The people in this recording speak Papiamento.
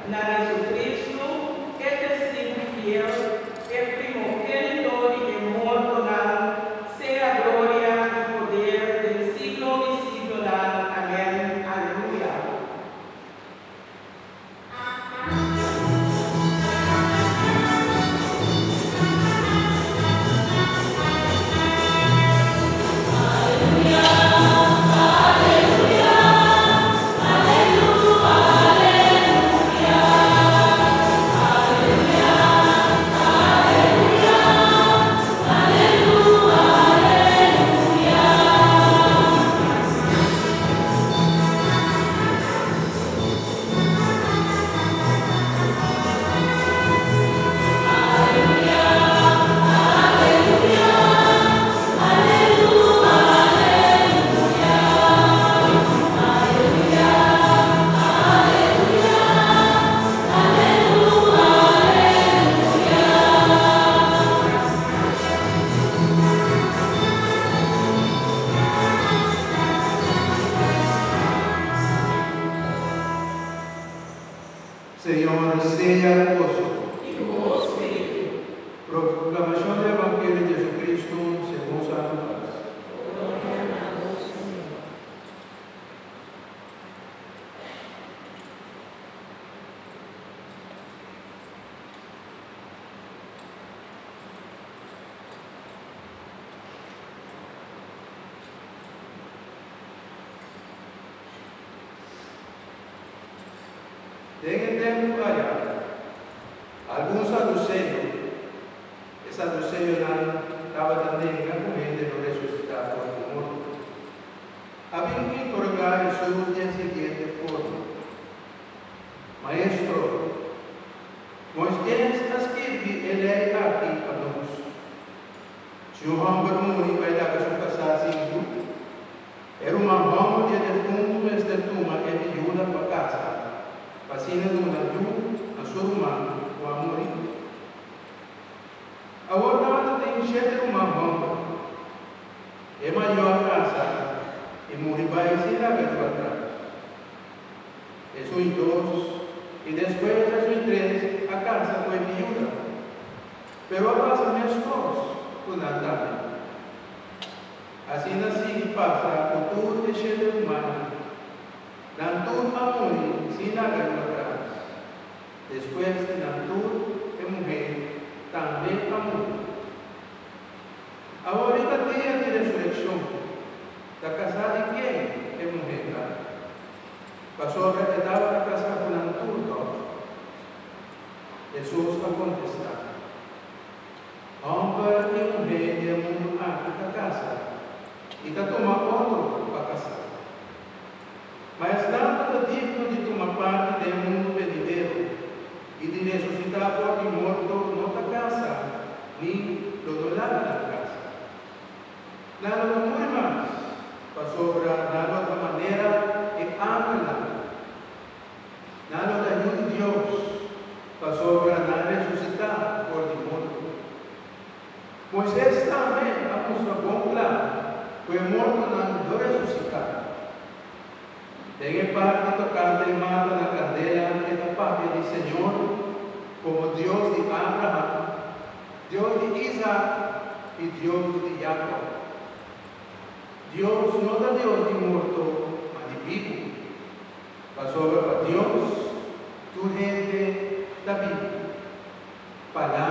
Na Jesucristo, e testigo fiel, e primogénito di e mortonan, sea gloria i poder den siglo di siglonan. Amèn. Aleluya. Señor sea ku boso. I ku bo spiritu. Proklamashon di Evangelio di Jesucristo segun San Lukas. Gloria na bo, Señor. Den e tempu aya, algun saduseo, e saduseonan tabata nenga ku hende lo resusitá for di morto, a bin interogá Hesus den siguiente forma, Maestro, Moisés a skirbi e lei aki pa nos, Si un hòmber muri bai laga su kasá sin yu, e ruman hòmber di e defuntu mester tuma e biuda pa kasa, pa asina duna yu na su ruman ku a muri. Awor tabata tin shete ruman hòmber. E mayó a kasa i muri bai sin laga yu atras. Esun i dos, i despues esun i tres a kasa ku e biuda. Pero a pasa meskos ku nan tambe. Asina sigui pasa ku tur e shete rumannan. Nan tur a muri sin laga yu atras. Despues di nan tur, e muhé tambe a muri. Awor riba dia di resurekshon, ta kasá di ken e muhé ta? Pasobra e tabata kasá ku nan tur tòg. Hesus a kontestá, Hòmber i muhé di e mundu aki ta kasa i ta tuma otro pa kasá. Ma esnan ku ta digno di tuma parti den e mundu benidero i di resusitá for di morto no ta kasa ni lo no laga nan kasa. Nan lo no muri mas, pasobra nan lo ta manera e angelnan. Nan lo ta yu di Dios, pasobra nan resusitá for di morto. Moises tambe a mustra bon kla ku e mortonan lo resusitá. Den e parti tokante e mata na kandela e ta papia di Señor komo Dios di Abraham, Dios di Isaak i Dios di Jakòb. Dios no ta Dios di morto, ma di bibu. Pasobra pa Dios tur hende ta bibu. Palabra.